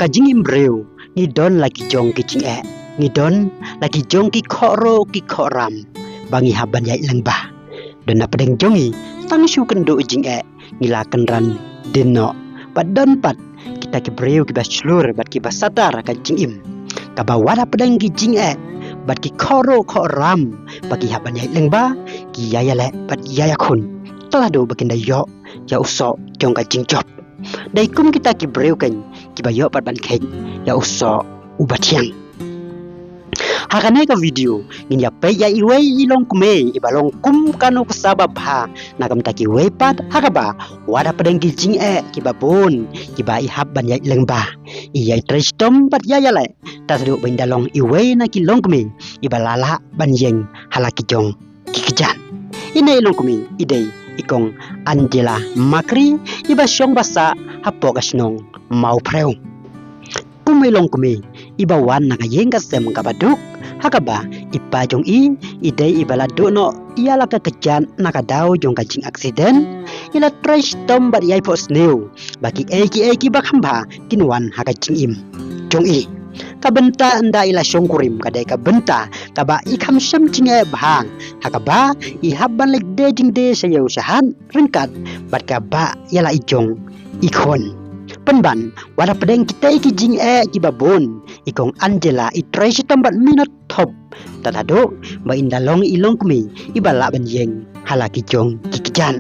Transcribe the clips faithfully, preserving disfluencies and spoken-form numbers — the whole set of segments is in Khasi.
Ka jingim briew ngi don la ki jong ki jingeh, ngi don la ki jong ki khohruh ki khohram ba ngi hap ban ïaid lyngba. Don na pdeng jong ngi tang shu kynduh jingeh ngi la kynran dien noh. Bad don pat kita ki briew kiba shlur bad kiba satar ka jingim, kaba wat hapdeng ki jingeh bad ki khohruh khohram ba ki hap ban ïaid lyngba, ki ïa ïaleh bad ïa ïakhun, tang haduh ba kin da ïoh ïa u soh jong ka jingjop. Dei kum kita ki briew kein kiba ïoh pat ban kheit ïa u soh uba thiang. Ha kane ka video ngin ïa peit ïa iwei i longkmie iba long kum ka nuksa babha na ka bynta kiwei pat, ha kaba wat hapdeng ki jingeh kiba bun kiba i hap ban ïaid lyngba, i ïai trei shitom bad ïa ïaleh, tang haduh ba in da long iwei na ki longkmie iba la lah ban ïeng ha la ki jong ki kjat. Ine i longkmie i dei i kong Angela Makri, iba shong ba sah hapoh ka shnong Mawphrew. Kum i longkmie iba wan na ka ïing ka sem kaba duk, ha kaba i pa jong i i dei iba la duh noh ïa la ka kjat na ka daw jong ka jingaccident, i la trei shitom bad ïai phohsniew ba kiei kiei kiba kham bha kin wan ha ka jingim jong i. Ka bynta ynda i la shongkurim ka dei ka bynta kaba i kham shem jingeh bha, ha kaba i hap ban leit die jingdie sha ïew sha hat ryngkat bad kaba ïa la i jong i khun. Pynban wat hapdeng kitei ki jingeh kiba bun, i kong Angela i trei shitom bad minot thop, tang haduh ba in da long i longkmie iba lah ban ïeng ha la ki jong ki kjat.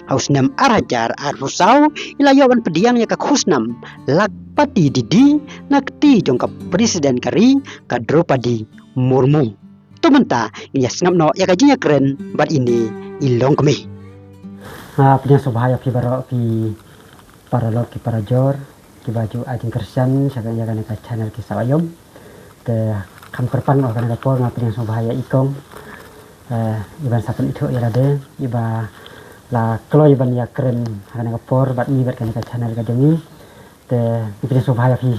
Ha u snem ar hajar arphew saw i la ïoh ban pdiang ïa ka khusnam Lakpati Didi na kti jong ka President ka ri, ka Droupadi Murmu. To mynta ngin ïa sngap noh ïa ka jingïakren bad ine i longkmie. Nga pdiang sngewbha ïa phi baroh ki paralok ki parajor kiba ju ai jingkyrshan sha ïa kane ka channel Ki Saw Aïom. Te kham kyrpang noh kane ka por, nga pdiang sngewbha ïa i kong, eh, iban sa pynithuh ïa lade, iba la kloi ban ïakren ha kane ka por bad ngi bad kane ka channel ka jong ngi. Te ngi pdiang sngewbha ïa phi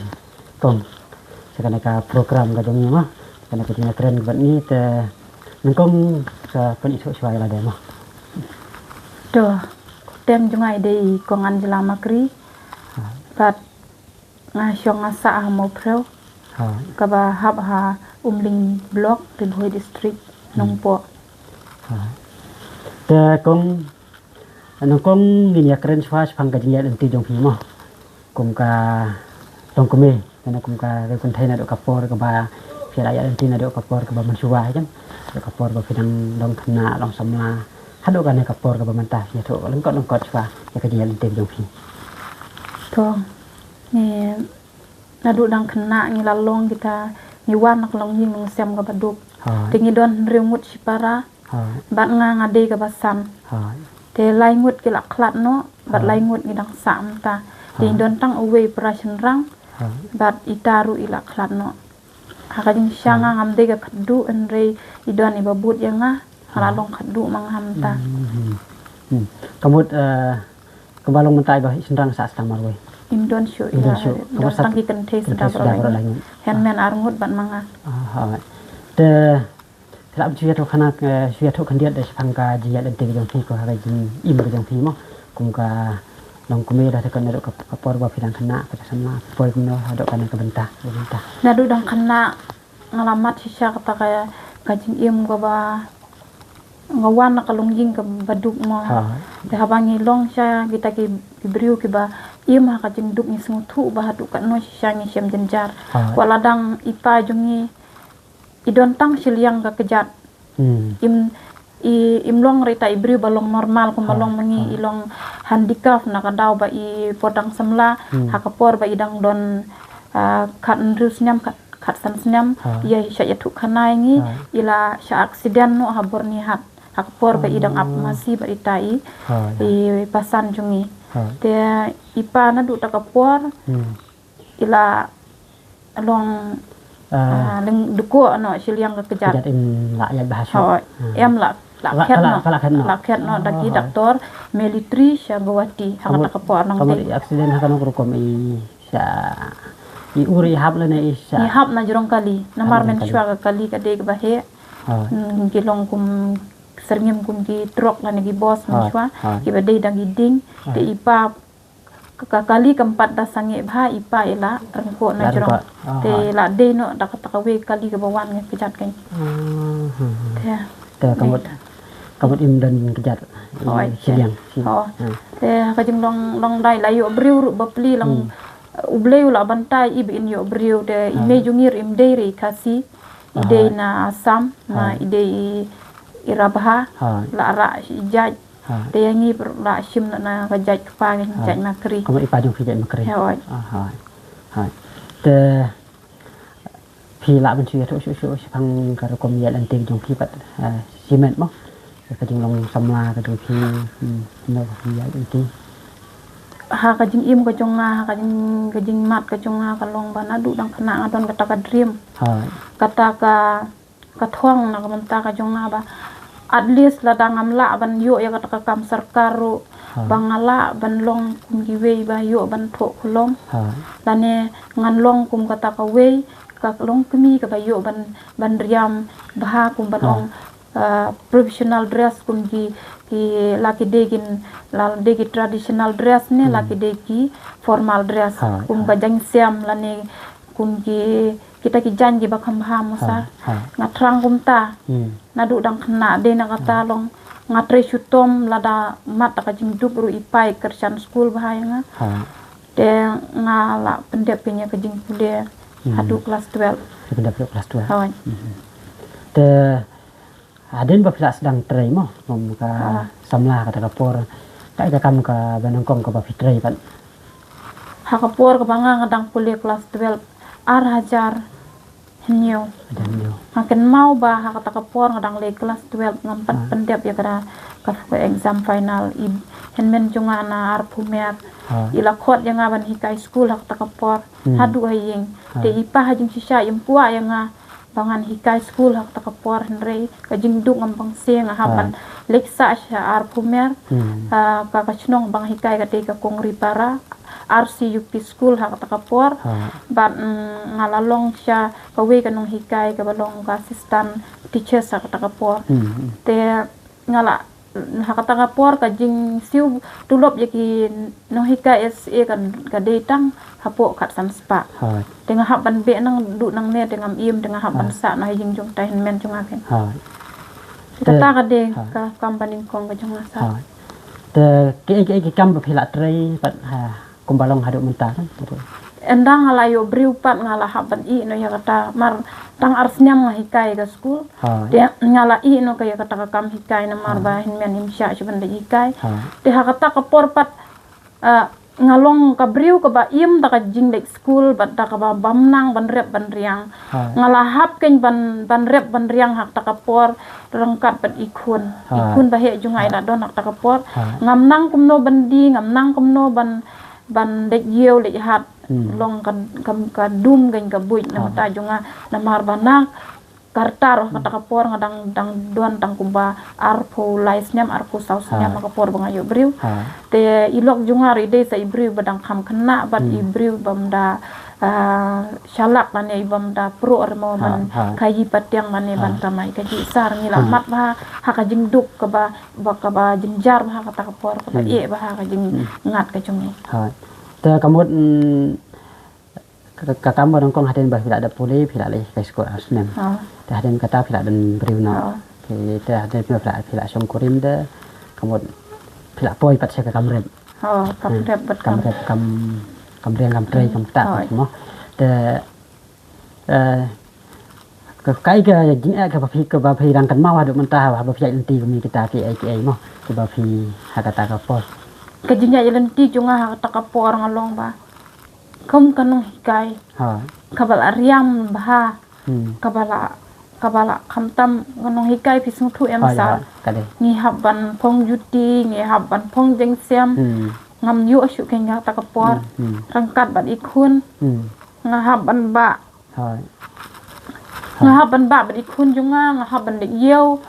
kong sha kane ka program ka jong ngi mo, kane ka jingïakren bad ngi. Te nyngkong sa pynithuh shuwa ïa lade mo. To, kyrteng jong nga i dei i kong Angela Makri. Ha. Bad nga shong nga sah ha Mawphrew. Ha. Kaba hap ha Umling Block, Ri Bhoi District, hmm, Nongpoh. Ha. Te kong, nyngkong ngin ïakren shuwa shaphang ka jingïaid lynti jong phi mo. Kum ka longkmie, kane kum ka riew kynthei naduh ka por kaba phi la ïaid lynti naduh ka por kaba mynshuwa, kan? Naduh ka por ba phi dang long khynnah, long samla, haduh kane ka por kaba mynta phi ïathuh lyngkot lyngkot shuwa ïa ka jingïaid lynti jong phi. To, ngi naduh dang khynnah ngi la long kita, ngi wan na ka longïing longsem kaba duk. Ha. Te ngi don hynriew ngut shipara. Ha. Bad nga nga dei kaba san. Ha. Te lai ngut ki la khlad noh bad, ha, lai ngut ngi dang sah mynta. Te, ha, don tang uwei para shynrang. Ha. Bad ita ruh i la khlad noh. Ha ka jingshisha, ha, nga ngam dei ka khatduh, hynrei i don iba bud ïa nga, nga la, ha, long khatduh ma nga mynta. Hmm, hmm, hmm. Ka mut, eh, kumba long mynta iba shynrang sah sdang marwei? Im don shuh. Im don shuh. Don tang ki kynthei suda baroh lai ngut. Hynmen ar ngut bad ma nga. Ah, ha. Te Te lah ban shu ïathuh khana, eh, shu ïathuh khyndiat da shaphang ka jingïaid lynti ka jong phi ko ha ka jingim ka jong phi mo. Kum ka longkmie da te ka naduh ka, ka por ba phi dang khynnah, ka samla, poi kumno haduh kane ka bynta, ka bynta. Naduh dang khynnah nga la mad shisha kata ka, ka jingim kaba nga wan na ka longïing kaba duk mo. Ha. Te haba ngi long sha kita ki, ki briew kiba im ha ka jingduk ngi sngewthuh ba haduh katno shisha ngi shem jynjar. Ha. Wat la dang i pa jong ngi i don tang shiliang ka kjat. Hmm. Im, i, im long ruh ita i briew ba long normal kumba, ha, long ma ngi, ha, i long handicap na ka daw ba i por dang samla, hmm, ha ka por ba i dang don, ah, khathynriew snem, khat, khatsan snem, ha, i ïa shah ïathuh khana ïa ngi, ha, i la shah accident noh ha Byrnihat. Ha ka por ba i dang ap, ah, masi bad ita i, ha, ïa, i pasan jong ngi. Ha. Te i pa naduh ta ka por, hmm, i la long, ah, ah, lyngduko noh shiliang ka kjat. Kjat im lah ïaid bha shuh. Hooid. Hmm. Em lah, lah khet noh. Lah khet noh. Lah khet noh da ki, ah, doktor military sha Guwahati. Ha kata ka por nangta. Ka mut i accident ha kano ka rukom, i sha, i ur i hap lane i sha? I hap na jrong kali. Namar mynshwa ka kali ka dei kaba heh. Hooid. Hmm, ki long kum syrngim kum ki truck lane ki bus mynshwa. Hooid. Kiba dei da ki dieng. Hooid. Te i pa ka kali kam pat da sangeh bha, i pa i la ryngkoh na jrong. Te la dei noh da kata kawei kali kaba wan nga kjat kein. Te ka mut, ka mut im don kjat. Shiliang. Te ka jinglong long dai la ïoh briew ruh ba pli lang. U Blei u la ban tai i ba in ïoh briew, te i mei jong ngi ruh im dei re i Khasi. I dei na Assam, ma i dei i Rabha. La rah i jait. Te ïa ngi ruh la shim na ka jait kpa, ka jait Makri. Ka mut i pa jong phi jait Makri. Te phi lah ban shu ïathuh shuh shuh shaphang ka rukom ïaid lynti jong phi pat, shimet mo. Ka jinglong samla ka jong phi, no phi ïaid lynti. Ha ka jingim ka jong nga, ha ka jing, ka jingmat ka jong nga ka long ba naduh dang khynnah nga don kata ka dream. Kata ka ka thong na ka bynta ka jong nga ba at least lada ngam lah ban ïoh ïa kata ka kam sorkar ruh, ba nga lah ban long kum kiwei ba ïoh ban thoh khulom. Lane ngan long kum kata kawei ka long kmie kaba ïoh ban, ban riam bha kum ban ong, professional dress kum ki, ki la ki dei ki, la dei ki traditional dress ne la ki dei ki formal dress, kum ka jaiñsiam lane kum ki kita ki jaiñ kiba kham bha mo sir. Nga thrang kumta. Naduh dang khynnah dei na kata long nga trei shu tom lada mat da ka jingduk ruh i pa i kyrshan skul bha ïa nga. Te nga la pyndep ïa ka jingpule haduh klas twelve. Te hadien ba phi la sdang trei mo, kum ka samla kata ka por, kaei ka kam kaba nyngkong kaba phi trei pat? Ha ka por kaba nga nga dang pule klas twelve, ar hajar hynñiew. Nga kynmaw ba ha kata ka por nga dang leh klas twelve, ngam pat pyndep ïa kata ka exam final. I hynmen jong nga na Arphumer i la khot ïa nga ban hikai skul ha kata ka por. Haduh ha ïing. Te i pa ha jingshisha im kwah ïa nga ba ngan hikai skul ha kata ka por, hynrei ka jingduk ngam pang se. Nga hap ban leit sah sha Arphumer. Ka, ka shnong ba nga hikai ka dei ka Kongripara, R C U P school ha kata ka por. Bad nga la long sha kawei ka nonghikai kaba long ka assistant teacher ha kata ka por. Te nga la, ha kata ka por ka jingsiew tulop ïa ki nonghikai S A ka, ka dei tang hapoh khatsan spah. Te nga hap ban beh nang duh nangne te ngam im, te nga hap ban sah na ha ïing jong ta hynmen jong nga kein. Te kata ka dei ka kam ba nyngkong ka jong nga sir. Te kiei kiei ki kam ba phi la trei pat kumba long haduh mynta kan? Ynda nga la ïoh briew pat nga la hap ban ïeh noh ïa kata, mar tang ar snem nga hikai ka skul. Te nga la ïeh noh ka ïa kata ka kam hikai namar ba hynmen im shah shuh ban da hikai. Te ha kata ka por pat nga long ka briew kaba im da ka jingleit skul bad da kaba bam nang ban rep ban riang. Nga la hap kein ban, ban rep ban riang ha kata ka por ryngkat bad i khun. I khun ba heh jong nga i la don ha kata ka por. Ngam nang kumno ban die, ngam nang kumno ban, ban leit ïew leit hat. Long ka, ka, ka dum kein ka buit na bynta jong nga namar ba na ka rta ruh ha kata ka por nga dang, dang don tang kumba arphew lai snem, arphew saw snem ha ka por ba nga ïoh briew. Te i lok jong nga ruh i dei sa i briew ba dang kham khynnah bad i briew bym da shalak lane i bym da pruh re mo ban khaïi patiang lane ban kamai kajih sir. Ngi la mat bha ha ka jingduk kaba, ba kaba jynjar bha ha kata ka por, kaba eh bha ha ka jingngat ka jong ngi. Te ka mut, ka, ka kam ba nyngkong hadien ba phi la dep pule phi la leit hikai skul ar snem. Te hadien kata phi la don briew noh. Te hadien phi la, phi la shongkurim te ka mut phi la poi pat sha ka kam rep. Kam rep bad kam, kam rep kam, kam trei kam ktah pat mo. Te ka, kaei ka jingeh kaba phi, kaba phi dang kynmaw haduh mynta haba phi ïaid lynti kum kita kiei kiei mo, kaba phi ha kata ka por? Ka jingïaid lynti jong nga ha kata ka por nga long ba kum ka nonghikai kaba la riam bha, kaba la, kaba la khamtam ka nonghikai phi sngewthuh em sir. Ngi hap ban phong juti, ngi hap ban phong jaiñsiam. Ngam ïoh shuh kein ha kata ka por ryngkat bad i khun. Nga hap ban bah. Nga hap ban bah bad i khun jong nga, nga hap ban leit ïew.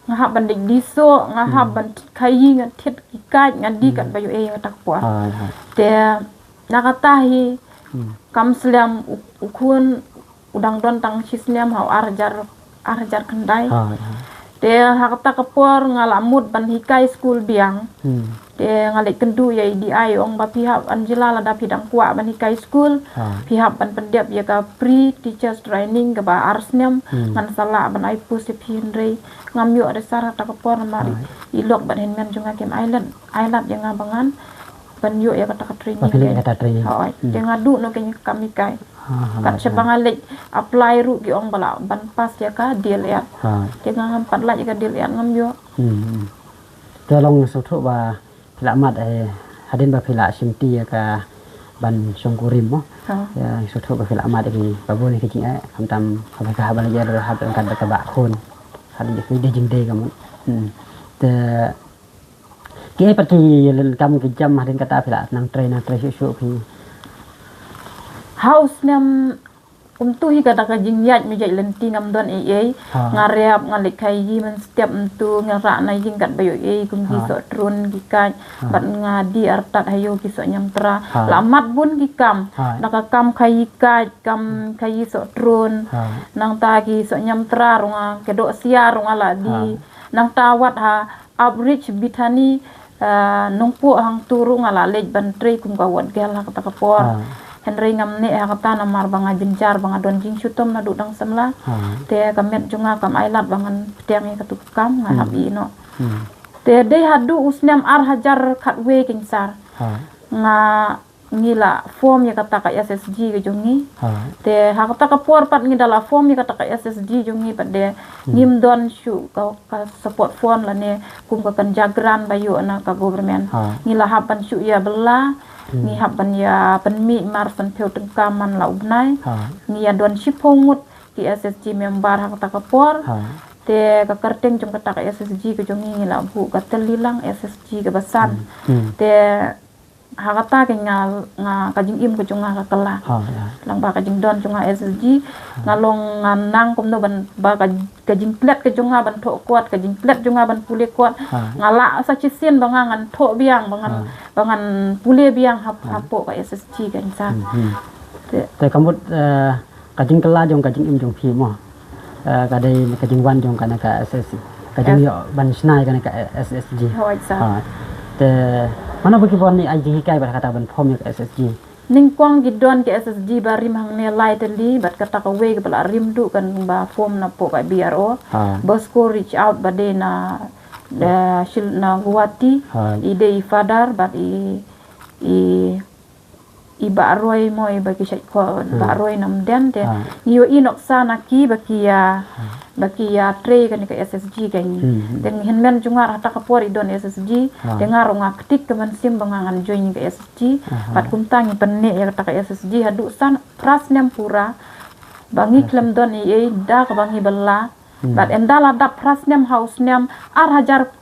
Nga hap ban leit die soh, nga hap ban thied khaïi, nga thied ki kait, nga die katba ïoh ei ha kata ka por. Te na kata hi kam slem u, u khun u dang don tang shi snem ha u ar hajar, ar hajar khyndai. Te ha kata ka por nga la mut ban hikai skul biang. Hmm. Te nga leit kynduh ïa i D I, ong ba phi hap, Angela, lada phi dang kwah ban hikai skul, Ha. phi hap ban pyndep ïa ka pre teachers training kaba ar snem. Hmm. Ngan sa lah ban ai post ïa phi, hynrei ngam ïoh re sir ha kata ka por namar Ha. i lok bad hynmen jong nga kim ai lad, ai lad ïa nga ba ngan ban ïoh ïa kata ka training. Ba phi leit ïa kata training. Hooid. Hmm. Te nga duh noh kein ka kam hikai. Ha, ha, Kat ha. shaba nga leit apply ruh ki ong ba lah ban pass ïa ka D L Ed. Ha. Te nga ngam pat lait ïa ka D L Ed, ngam ïoh. Hmm, hmm. Te long sngewthuh ba phi la mad, eh, hadien ba phi la shim ti ïa ka ban shongkurim mo. Ha. Ïa, sngewthuh ba phi la mad ïa ki ba bun ïa ki jingeh, khamtam kaba ka haba la ïa hap ryngkat bad ka bah khun. Hadien ki dei jingdei ka mut. Hmm. Te ki ei pat ki lynkam ki jam hadien kata phi la nang trei, nang trei shuh shuh phi. Ha u snem kumtu hi kata ka jingïaid mynjat lynti ngam don ei ei. Ha. Nga rep, nga leit khaii mynstep myntu, nga rah na ïing katba ïoh ei kum ki Ha. soh trun ki kait. Ha. Bad nga die artat ha ïew ki soh ñiamtra. Ha. La mad bun ki kam. Ha. Na ka kam khaii kait, kam khaii soh trun. Ha. Nangta ki soh ñiamtra ruh nga, ka dohsia ruh nga la die. Ha. Nangta wat ha Outreach Bethany, ah, Nongpoh hangtu ruh nga la leit ban trei kum ka ward girl ha kata ka por. Ah. Hynrei ngam neh ha kata namar ba nga jynjar ba nga don jingshitom naduh dang samla. Ah. Te ka met jong nga kam ai lad ba ngan pdiang ïa katu ka kam, nga Hmm. hap ïeh noh. Hmm. Te dei haduh u snem ar hajar khatwei kein sir. Ah. Nga ngi la form ïa kata ka S S G ka jong ngi. Ha. Te ha kata ka por pat ngi da la form ïa kata ka S S G jong ngi pat de Hmm. ngim don shuh ka, ka support fund lane kum ka kynja grant ba ïoh na ka government. Ha. Ngi la hap ban shu ïa bylla, Hmm. ngi hap ban ïa pynmih mar sanphew tyngka man la u bnai. Ha. Ngi ïa don shiphew ngut ki S S G member ha kata ka por. Ha. Te ka kyrteng jong kata ka S S G ka jong ngi ngi la buh ka Tylli Lang S S G kaba san. Hmm. Hmm. Te ha kata ka nga, nga ka jingim ka jong nga ka kylla. Ha, ya. Lyngba ka jingdon jong nga S S G, Ha. nga long nga nang kumno ban ba ka, ka jingklet ka jong nga ban thoh kot, ka jingklet jong nga ban pule kot. Ha. Nga lah sa shisien ba nga ngan thoh biang, ba ngan, Ha. ba ngan pule biang hap, Ha. hapoh ka S S G kan sir. Hmm, hmm. Te Te ka mut, eh, ka jingkylla jong ka jingim jong phi mo. Eh, ka dei ka jingwan jong kane ka S S G. Ka Yes. jingïoh ban shna ïa kane ka S S G. Hooid sir. Ha. Te mano ba ki bun ïa ki jinghikai bad kata ban form ïa ka S S G. Nyngkong ki don ki S S G barim hangne lai tylli bad kata kawei kaba la rim duh kan ba form napoh ka B R O. Ha. Bosco reach out ba dei na, eh, Shil-, na Guwahati. Ha. I dei i father bad i, i i Bah Roy mo, i ba ki shait ko, Hmm. Bah Roy Namden te. Ah. Ngi ïohi nuksa na ki ba ki ïa, Hmm. ba ki ïa trei kane ka S S G kan. Hmm. Te ngi hynmen jong nga ha kata ka por i don S S G. Ah. Te nga ruh nga ktik ka mynsiem ba nga ngan join ka S S G. Ah. Bad kumta ngi pynneh ïa kata ka S S G haduh san phra snem pura. Ba ngi Ah. khlem don ei ei da kaba ngi bylla. Hmm. Bad ynda la dap phra snem ha u snem ar hajar,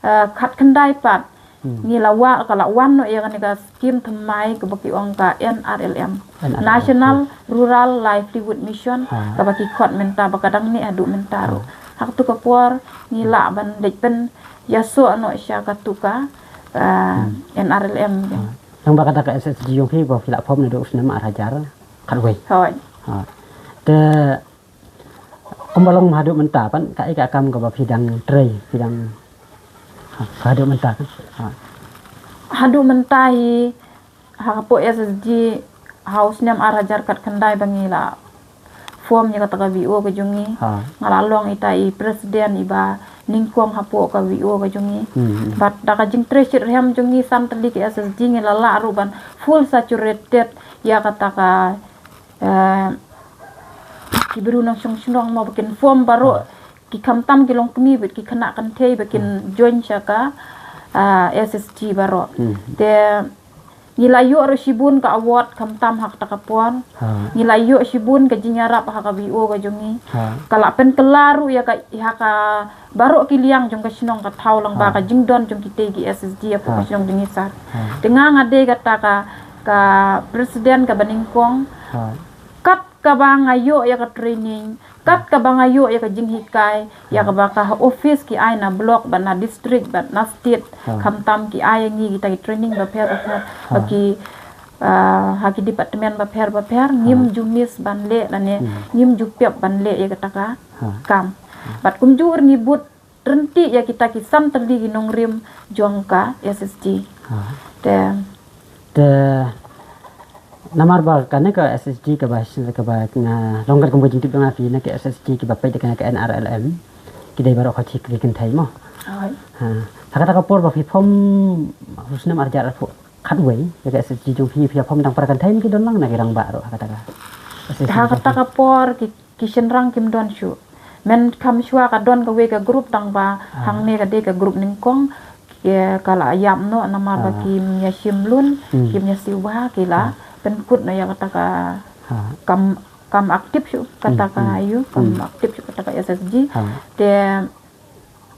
eh, khatkhyndai pat. Hmm. Ngi la wa-, ka la wan noh ïa kane ka skim thymmai kaba ki ong ka N R L M. N R L M. National Rural Livelihood Mission, Ha. kaba ki khot mynta ba ka dang neh haduh mynta ruh. Ha. Ha katu ka por ngi lah ban leit pynïasoh noh sha katu ka, ah, Hmm. N R L M. Ha. Tang ba kata ka S S G jong phi ba phi la form naduh u snem ar hajar khatwei. Hooid. Ha. Te kumba long haduh mynta pat, kaei ka kam kaba phi dang trei, phi dang, ha, haduh mynta kan? Ha. Haduh mynta hi, hapoh S S G, ha u snem ar hajar khatkhyndai ba ngi la form ïa kata ka V O ka jong ngi. Ha. Nga la long ita i president iba nyngkong hapoh ka V O ka jong ngi. Hmm, hmm. Bad da ka jingtrei shitrhem jong ngi san tylli ki S S G ngi la lah ruh ban full saturated ïa kata ka eh, ki briew nongshong shnong mo ba kin form baroh, Ah. ki khamtam ki longkmie bad ki khynnah kynthei ba kin Ah. join sha ka, ah, S S G baroh. Hmm. Te ngi la ïoh ruh shibun ka award khamtam ha kata ka por. Ah. Ngi la ïoh shibun ka jingïarap ha ka V O ka jong ngi. Ah. Ka la pynkylla ruh ïa ka, ïa ka baroh ki liang jong ka shnong ka thaw lyngba Ah. ka jingdon jong kitei ki S S G hapoh ka Ah. shnong jong ngi sir. Ah. Te nga nga dei kata ka, ka president kaba nyngkong. Ah. Kat kaba nga ïoh ïa ka training, kat kaba nga ïoh ïa ka jinghikai, ïa kaba ka office ki ai na block bad na district bad na state, Ah. khamtam ki ai ïa ngi kita ki training bapher bapher, Ah. ba ki, ah, ha ki department bapher bapher, ngim Ah. ju miss ban leh lane, Hmm. ngim ju pep ban leh ïa kata ka Ah. kam. Bad kumjuh ruh ngi bud ryntih ïa kita ki san tylli ki nongrim jong ka S H G. Ha. Te Te namar ba kane ka S H G kaba, kaba nga long ka kum ka jingtip jong nga, phi na ka S H G kiba peit da kane ka N R L M, ki dei baroh ka thik ki kynthei mo. Hooid. Ha. Ha kata ka por ba phi form ha u snem ar hajar arphew khatwei, ïa ka S H G jong phi, phi ïa form tang para kynthei ne ki don lang na ki rangbah ruh ha kata ka S H G? Ha kata ka por ki ki shynrang kim don shuh. Mynkham shuwa ka don kawei ka group tang ba hangne ka dei ka group nyngkong, ka la ïap noh namar ba kim ïa shim lun, kim ïa siew bha, ki la pynkut noh ïa kata ka kam, kam aktif shuh kata ka ïu, kam aktif shuh kata ka S H G. Te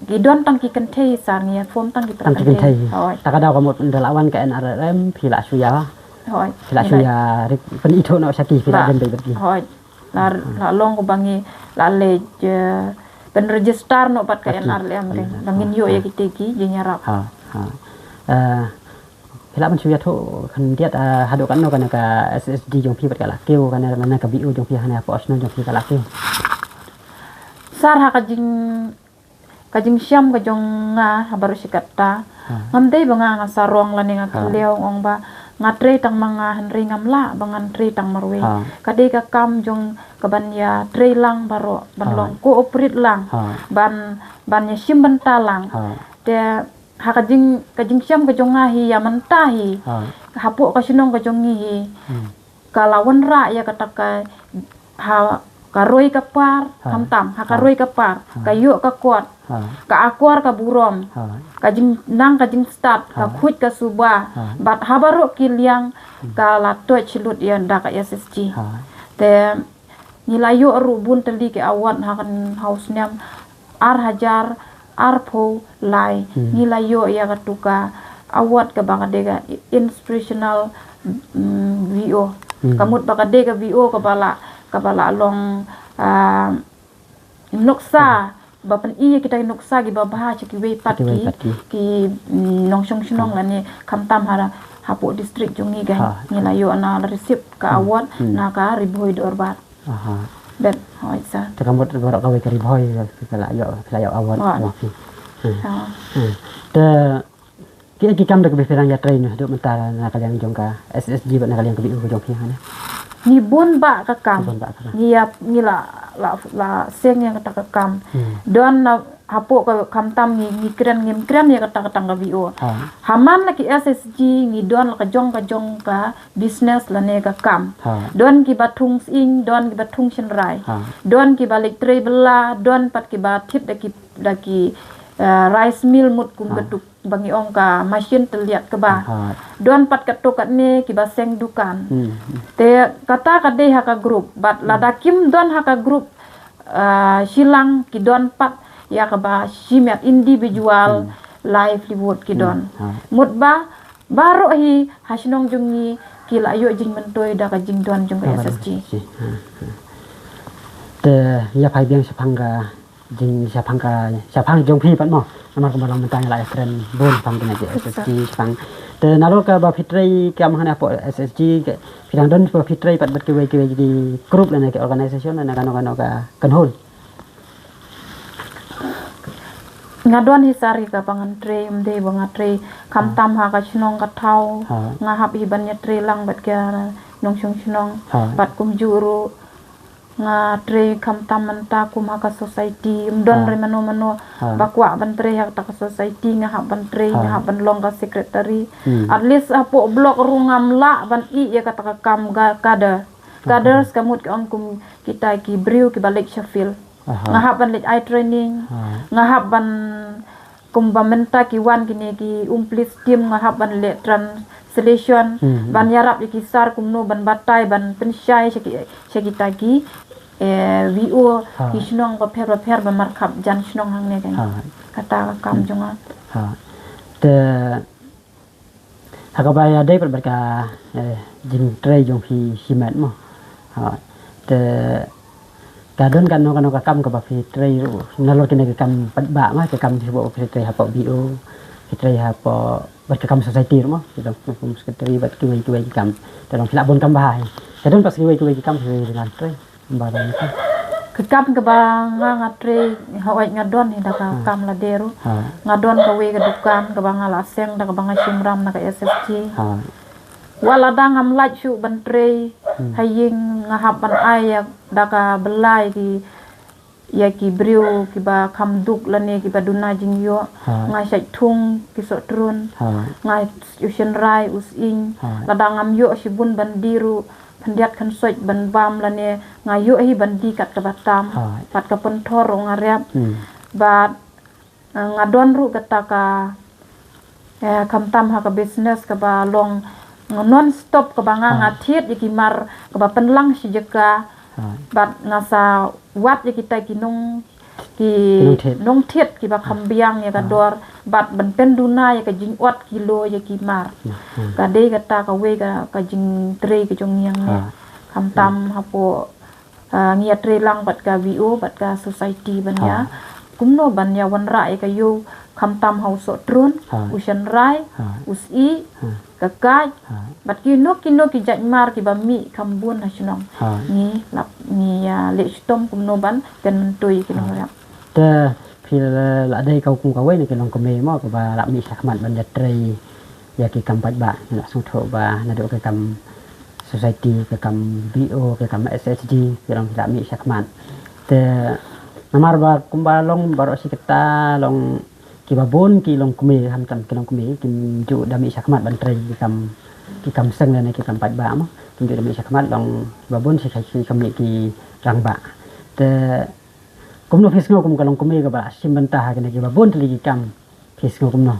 ki don tang ki kynthei sar, ngi ïa form tang ki para kynthei. Hooid. Ta ka daw ka mut ynda la wan ka N R L M phi la shu ïa, hooid, phi la shu ïa rik pynithuh noh sha ki, phi la dem dei bad ki. Hooid. La, la long ko ba ngi la leit, eh, pynregister noh bad ka N R L M, ba ngin ïoh ïa kita ki jingïarap. Ha, ha. Eh, phi lah ban shu ïathuh khyndiat, eh, haduh katno kane ka S H G jong phi bad ka la kiew, kane, kane ka V O jong phi, kane ka personal jong phi ka la kiew? Sar, ha ka jing ka jingshem ka jong nga ha baroh shi katta. Ngam dei ba nga, nga sarong lane nga khlem ong ba nga trei tang ma nga, hynrei ngam lah ba ngan trei tang marwei. Ka dei ka kam jong ka ban ïa trei lang baroh, ban long cooperate lang, ban, ban ïa shim bynta lang. Te ha ka jing, ka jingshem ka jong nga hi ïa mynta hi, hapoh ka shnong ka jong ngi hi, ka la wanrah ïa kata ka, ha ka roi ka par, khamtam ha ka roi ka par, ka ïoh ka kot, ka akor ka burom, ka jingnang ka jingstad, ka khuid ka suba, bad ha baroh ki liang ka la toit shi lut ïa da ka S H G. Te ngi la ïoh ruh bun tylli ki award ha kan, ha u snem ar hajar arphew lai, ngi la ïoh ïa katu ka award kaba ka dei ka inspirational, mm, V O. Ka mut ba ka dei ka V O kaba la, kaba la long, ah, nuksa, ba pyni ïa kita ki nuksa kiba bha sha kiwei pat ki, ki, mm, nongshong shnong lane khamtam ha, hapoh district jong ngi, ngi la ïoh, na la receive ka award na ka Ri Bhoi Dorbar. Aha. Bad, hooid sir. Te ka mut baroh kawei ka Ri Bhoi ka la ïoh, ka la ïoh award. Te ki, ki kam da kaba phi dang ïatrei haduh mynta na ka liang jong ka S H G bad na ka liang ka V O jong phi hangne? Ngi bun bah ka kam. Ngi ïa, ngi la, la, la seng ïa kata ka kam. Don na hapoh ka, khamtam ngi, ngi kren, ngim kren ïa kata ka tang ka V O. Ha man la ki S H G ngi don la ka jong ka jong ka business lane ka kam. Don kiba thung sying, don kiba thung shynrai. Don kiba leit trei bylla, don pat kiba thied da ki, da ki, eh, rice mill mut kum katu ba ngi ong ka machine tylliat kba. Don pat katto katne kiba seng dukan. Te kata ka dei ha ka group, bad lada kim don ha ka group, ah, shilliang, ki don pat ïa kaba shimet, individual livelihood ki don. Mut ba baroh hi ha shnong jong ngi ki la ïoh jingmyntoi da ka jingdon jong ka S H G. Te ïa phai biang shaphang ka jing, shaphang ka, shaphang jong phi pat mo. Namar kumba long mynta ngi la ïa kren bun shaphang kane ka S H G shaphang. Te nalor kaba phi trei kam hangne hapoh S H G, phi dang don ba phi trei pat bad kiwei kiwei ki group lane ki organization lane kano kano ka kynhun? Nga don hi sar hi kaba ngan trei, ym dei ba nga trei khamtam ha ka shnong ka thaw. Nga hap hi ban ïatrei lang bad ki nongshong shnong. Bad kumjuh ruh nga trei khamtam mynta kum ha ka society, ym don re mano mano ba kwah ban trei ha kata ka society, nga hap ban trei, nga hap ban long ka secretary. At least hapoh block ruh ngam lah ban ïeh ïa kata ka kam ka, kader. Kaders ka mut ka ong kum kita ki briew kiba leit sha field. Nga hap ban leit ai training. Nga hap ban, kumba mynta ki wan kine ki Umplis team, nga hap ban leh translation, ban ïarap ïa ki sar kumno ban batai, ban pynshai sha ki, sha kita ki, eh, V O ki shnong bapher bapher ba markhap jan shnong hangne kan. Kata ka kam jong nga. Te ha kaba ïadei pat bad ka, eh, jingtrei jong phi shimet mo. Ha, te ka don kano kano ka kam kaba phi trei ruh nalor kine ki kam paidbah mo, ki kam phi, ba phi trei hapoh V O, phi trei hapoh, bad ki kam society ruh mo, ki kam kum secretary bad kiwei kiwei ki kam. Te long phi lah bun kam bha hi. Ka don pat kiwei kiwei ki kam phi lah trei. Ba don ka Ka kam kaba nga nga trei, hawai nga don hi da ka kam la deru. Ha. Nga don kawei ka dukan kaba nga la seng da kaba nga shim ram na ka S S G. Ha. Wat lada ngam lait shuh ban trei, hmm, ha ïing nga hap ban ai ïa da ka belai ki, ïa ki briew kiba kham duk lane kiba duna jingïoh. Ha. Nga shait thung ki sohtrun. Ha. Nga u shynrai u sying. Ha. Lada ngam ïoh shibun ban die ruh, khyndiat khynsoit ban bam lane nga ïoh hi ban die kat kaba tam. Ha. Pat ka pynthor ruh nga rep. Hmm. Bad, eh, nga don ruh kata ka, eh, khamtam ha ka business kaba long non stop kaba nga, ha, nga thied ïa ki mar kaba pynlang shi jaka. Ha. Bad nga sa wad ïa kita ki nong ki, ki nongthied, nongthied kiba kham biang ïa ka, ha, dor bad ban pynduna ïa ka jingot kilo ïa ki mar. Hmm, hmm. Ka dei kata kawei ka, ka jingtrei ka jong ngi ïa ngi. Ha. Khamtam, hmm, hapoh, ah, ngi ïa trei lang bad ka V O bad ka society ban ïa, ha, kumno ban ïa wanrah ïa ka ïew khamtam ha u sohtrun, ha, u shynrai, ha, u sying, ha, ka kait, ha, bad kino kino ki jait mar kiba mih kham bun ha shnong. Ha. Ngi lap ngi ïa leh shitom kumno ban pynmyntoi ki, ha, nongrep. Te phi la, la dei ka kum kawei na ki longkmie mo kaba la mih shakhmat ban ïa trei ïa ki kam paidbah, ngi la sngewthuh ba naduh ki kam society, ki kam V O, ki kam S H G, ki long ki la mih shakhmat. Te namar ba kumba long baroh shi katta long kiba bun ki longkmie, khamtam ki longkmie kim ju da mih shakhmat ban trei ki kam, ki kam seng lane ki kam paidbah mo. Kim ju da mih shakhmat long kiba bun shi, shi kam mih ki rangbah. Te kumno phi sngew kum ka longkmie kaba la shim bynta ha kine kiba bun tylli ki kam, phi sngew kumno?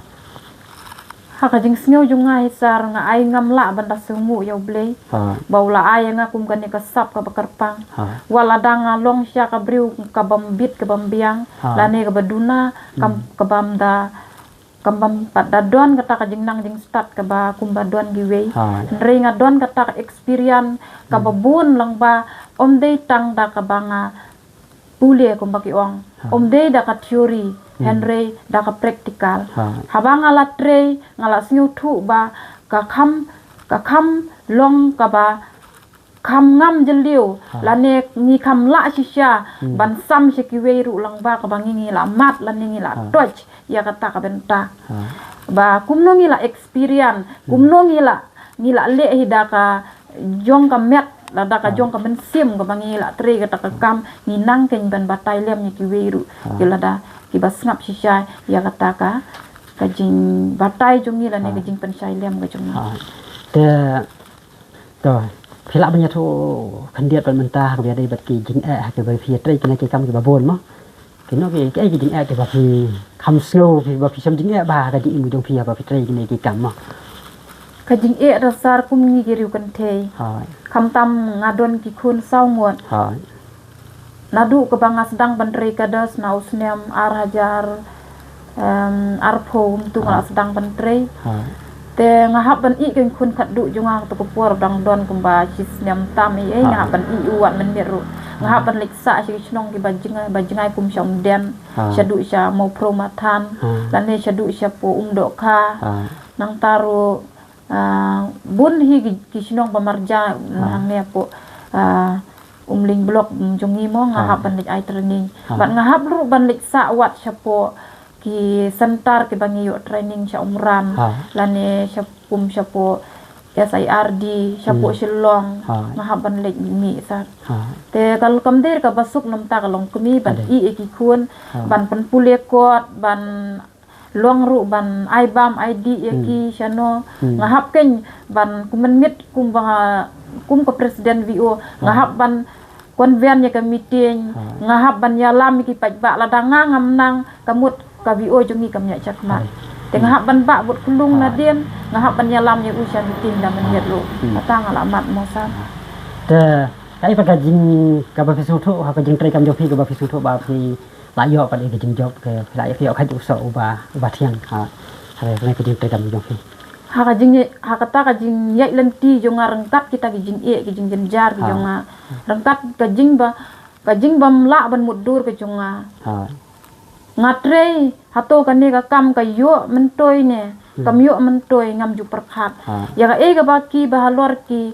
Ha ka jingsngew jong nga hi sir, nga ai ngam lah ban da sngewbha ïa U Blei. Ha. Ba u la ai ïa nga kum kane ka sap kaba kyrpang. Ha. Wat lada nga long shisha ka briew kabym bit kabym biang, ha, lane kaba duna, kam, hmm, kabym da, kabym pat da don kata ka jingnang jingstad kaba kumba don kiwei. Ha. Hynrei nga don kata ka experience kaba, hmm, bun lang ba ym dei tang da kaba nga pule kumba ki ong. Ha. Ym dei da ka theory, hmm, hynrei da ka practical. Ha. Haba nga la trei, nga la sngewthuh ba ka kham, ka kham long kaba kham ngam jylliew, ha, lane ngi kham lah shisha, hmm, ban sam sha kiwei ruh lang ba kaba ngi, ngi la mad lane ngi la, ha, touch ïa kata ka bynta. Ha. Ba kumno ngi la experience, hmm, kumno ngi la, ngi la leh hi da ka jong ka met, lada ka, ha, jong ka mynsiem kaba ngi la trei kata ka kam, ngi nang keiñ ban batai lem ïa kiwei ruh, ha, ki lada kiba sngap shisha ïa kata ka, ka jingbatai jong ngi lane, ha, ka jingpynshai lem ka jong ngi. Ha. Te to, phi lah ban ïathuh khyndiat pat mynta ha kaba ïadei bad ki jingeh ha kiba phi ïatrei kine ki kam kiba bun mo. Kino ki, ki, ki jingeh kiba phi kham sngew phi ba phi shem jingeh ba ha ka jingim jong phi haba phi trei kine ki kam mo. Ka jingeh da sir kum ngi ki riew kynthei. Hai. Khamtam nga don ki khun saw ngut. Hai. Naduh kaba nga sdang ban trei ka dos na u snem ar hajar, em, arphew, mynta nga la, ha, sdang ban trei. Ha. Te nga hap ban ïeh ki khun khatduh jong nga, tu ka por dang don kumba shi snem tam ïa, ha, nga hap ban ïeh u wat mynmiet ruh. Nga, ha, hap ban leit sah sha ki shnong kiba jngai, ba jngai kum sha Umden, ha, shaduh sha Mawphro Mathan, ha, lane shaduh shapoh Umdohkha. Ha. Nangta ruh, ah, bun hi ki, ki shnong ba marjan, ha, hangne hapoh, ah, Umling Block, mm, jong ngi mo, nga, ha, hap ban leit ai training. Ha. Bad nga hap ruh ban leit sah wat shapoh ki center kiba ngi ïoh training sha Umran, ha, lane sha kum shapoh S I R D, shapoh, hmm, Shillong, ha, nga hap ban leit mih sah. Ha. Te ka kam dei kaba suk namar ka long kmie ban, ade, ïeh ïa ki khun, ha, ban pynpule kot, ban long ruh ban ai bam ai dih ïa, hmm, ki shano. Hmm. Nga hap keiñ ban kum mynmiet kum ba nga, kum ka president V O, nga, ha, hap ban convene ïa ka meeting, ha, nga hap ban ïalam ïa ki paidbah, lada nga ngam nang ka mut ka V O jong ngi kam ïaid shakhmat. Hai. Te nga, hmm, hap ban bah bud khunlung, ha, nadien, nga hap ban ïalam ïa u sha meeting da mynmiet ruh. Hmm. Kata nga la mad mo sir. Te kaei pat ka jing, kaba phi sngewthuh ha ka jingtrei kam jong phi kaba phi sngewthuh ba phi la ïoh pat ïa ka jingjop, ka phi la ïoh, phi ïoh khat u soh uba, uba thiang ha, ha ka jingtrei kam jong phi. Ha ka jing, ha kata ka jingïaid lynti jong nga ryngkat kita ki jingeh ki jingjynjar ki, ha, jong nga. Ryngkat ka jingba, ka jingbym lah ban mutdur ka jong nga. Ha. Nga trei hato kane ka kam ka ïoh myntoi ne, hmm, kam ïoh myntoi ngam ju pyrkhat. Ha. Ïa kaei kaba ki ba halor ki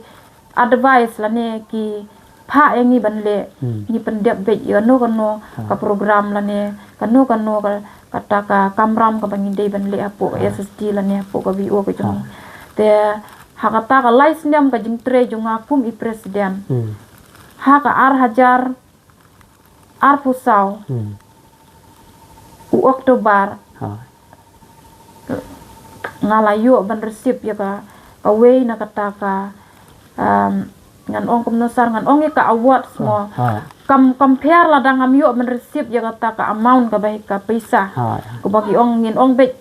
advice lane ki pha ïa ngi ban leh, hmm, ngi pyndep beit ïa kano kano, ha, ka program lane kano kano ka, kata ka kamram kaba ngi dei ban leh hapoh, ha, S S D lane hapoh ka V O ka jong, ha, ngi. Te ha kata ka lai snem ka jingtrei jong nga kum i president, hmm, ha ka ar hajar arphew saw, hmm, u October, ha, nga la ïoh ban receive ïa ka, kawei na kata ka, um, ngan ong kumno sir, ngan ong ïa ka awards mo. Ha. Kam, kam pher lada ngam ïoh ban receive ïa kata ka amount kaba hi ka pisa. Ha, ha. Kaba ki ong, ngin ong beit,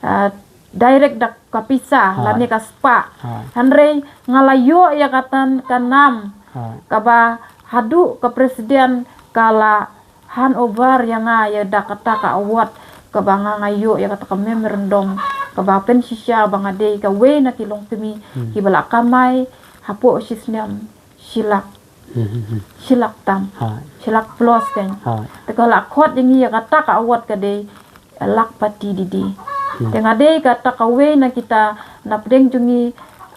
uh, direct da ka pisa, ha, lane ka spah. Ha. Hynrei nga la ïoh ïa kata ka nam, ha, kaba haduh ka president ka la hand over ïa nga ïa da kata ka award, kaba nga, nga ïoh ïa kata ka memorandum, kaba pynshisha ba nga dei kawei na ki longkmie, hmm, kiba la kamai hapoh shi snem shi lak, hmm, hmm, hmm, shi lak tam, ha, shi lak plus kan. Ha. Te ka la khot ïa ngi ïa kata ka award ka dei lakhpati didi. Hmm. Te nga dei kata kawei na kita, na pdeng jong ngi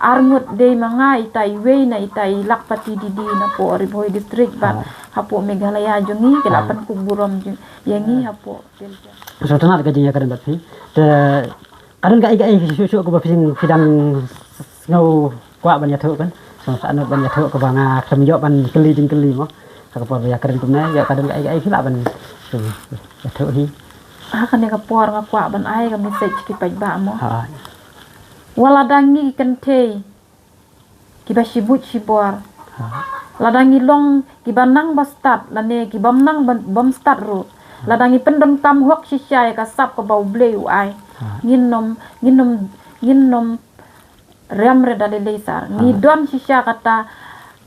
arngut dei ma nga ita iwei na ita i lakhpati didi napoh Ri Bhoi district bad, ha, hapoh Meghalaya jong ngi ki la, ha, pynkup burom jong, ïa ngi, ha, hapoh Delta. Sngewtynnat ka jingïakren bad phi. Te ka don kaei kaei shuh shuh kaba phi, phi dang sngew kwah ban ïathuh kan? Sngewsarong ban ïathuh kaba nga khlem ïoh ban kylli jingkylli mo. Ha ka por ba ïakren kumne, ïoh ka don kaei kaei phi lah ban, hmm, ïathuh hi. Ha kane ka por nga kwah ban ai ka message ki paidbah mo. Ha. Wat lada ngi kynthei kiba shibun shibor, ha, lada ngi long kiba nang ba stad lane kibym nang ban, bym stad ruh, ha, lada ngi pyndonkam hok shisha ïa ka sap kaba U Blei u ai, ha, ngin nym, ngin nym, ngin nym rem re da lei lei sir. Ngi, ha, don shisha kata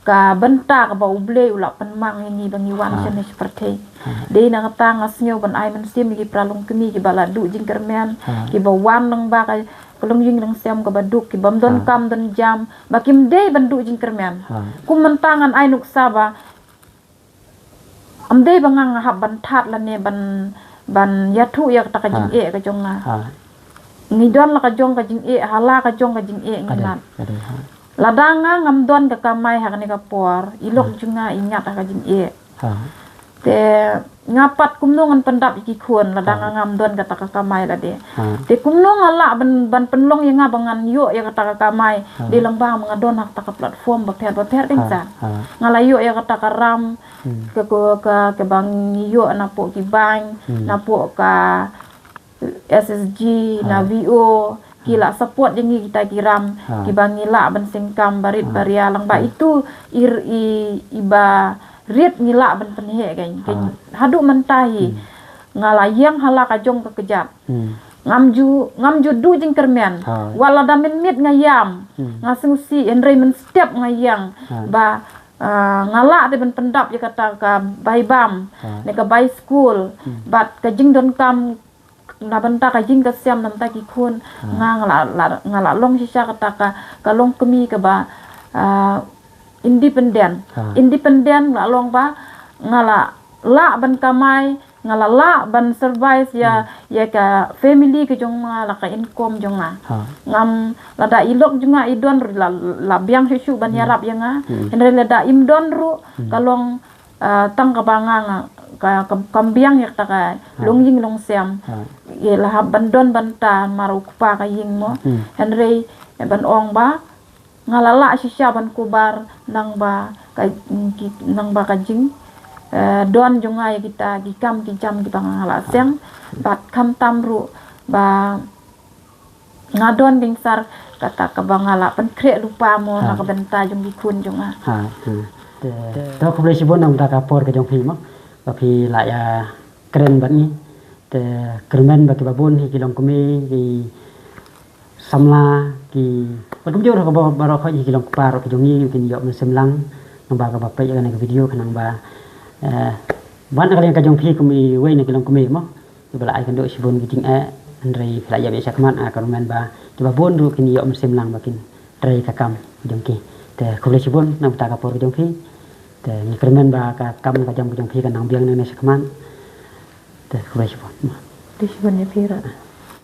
ka bynta kaba U Blei u la pynmang ïa ngi ba ngi wan, ha, shane sha pyrthei. Ha. Dei na kata nga sngew ban ai mynsiem ïa ki para longkmie kiba la duh jingkyrmen, ha, kiba wan lyngba ka, ka longïing longsem kaba duk, kibym don, ha, kam don jam, ba kim dei ban duh jingkyrmen. Ha. Kum mynta ngan ai nuksa ba ym dei ba nga, nga hap ban that lane ban, ban ïathuh ïa kata ka, ha, jingeh ka jong nga. Ha. Ngi don la ka jong ka jingeh, ha la ka jong ka jingeh ngi, ka dei, nat, ka dei, ha. Lada nga ngam don ka kamai ha kane ka por, i lok, ha, jong nga i ngat ha ka jingeh. Ha. Te nga pat kumno ngan pyndap ïa ki khun lada, ha, nga ngam don kata ka kamai lade. Ha. Te kumno nga lah ban, ban pynlong ïa nga ba ngan ïoh ïa kata ka kamai, ha, dei lyngba ba nga don ha kata ka platform bapher bapher, ha, kan sir. Ha. Nga la ïoh ïa kata ka ram, hmm, ka, ka, ka, kaba ngi ïoh napoh ki bank, hmm, napoh ka S S G, ha, na V O, ki, ha, la support ïa ngi kita ki ram, ha, kiba ngi lah ban seng kam barit, ha, baria lyngba, ha, itu i, i, iba rit ngi lah ban pynheh kan. Ha. Kan haduh mynta hi, hmm, nga la ïeng ha la ka jong ka kjat. Hmm. Ngam ju, ngam ju duh jingkyrmen. Ha. Wat lada mynmiet nga ïam, hmm, nga sngewsih, hynrei mynstep nga ïeng, ha, ba, ah, nga lah de ban pyndap ïa kata ka bai bam, ha, ne ka bai skul, hmm, bad ka jingdonkam na bynta ka ïing ka sem na bynta ki khun, ha, nga, nga la, la, nga la long shisha kata ka, ka longkmie kaba, ah, independent. Ha. Independent la long ba nga la lah ban kamai, nga la lah ban survive ïa, hmm, ïa ka family ka jong nga, la ka income jong nga. Ha. Ngam, lada i lok jong nga i don ruh la, la biang shuh shuh ban, hmm, ïarap ïa nga. Hmm. Hynrei lada im don ruh, hmm, ka long ah, tang kaba nga, nga, ka, ka, kam biang ïa kata ka, ha, longïing longsem. Ha. Ïa la hap ban don bynta mar u kpa ka ïing mo. Hmm. Hynrei, eh, ban ong ba nga la lah shisha ban kubar nang ba ka, ki, nang ba ka jing, eh, don jong nga ïa kita ki kam ki jam kiba nga la, ha, seng. Bad khamtam ruh ba nga don bingsar kata kaba nga la pynkhreh lypa mo, ha, na ka bynta jong ki khun jong nga. Ha, ha. Te, to khublei shibun na ka bynta ka por ka jong phi mo, ba phi la ïakren bad ngi. Te kyrmen ba kiba bun hi ki longkmie, ki samla, ki, bad kumjuh ruh kaba baroh khoit hi ki longkpa ruh ki jong ngi kin ïoh mynsiem lang nang ba kaba peit ïa kane ka video khnang ba, eh, bad na ka liang ka jong phi kum iwei na ki longkmie mo. Kiba la ai kynduh shibun ki jingeh, hynrei phi la ïap ïa shakhmat, nga kyrmen ba kiba bun ruh kin ïoh mynsiem lang ba kin trei ka kam ka jong ki. Te khublei shibun na ka bynta ka por ka jong phi. Te ngi kyrmen ba ka kam ka jam ka jong phi kan nang biang nangne shakhmat. Te khublei shibun. Khublei shibun ïa phi ruh.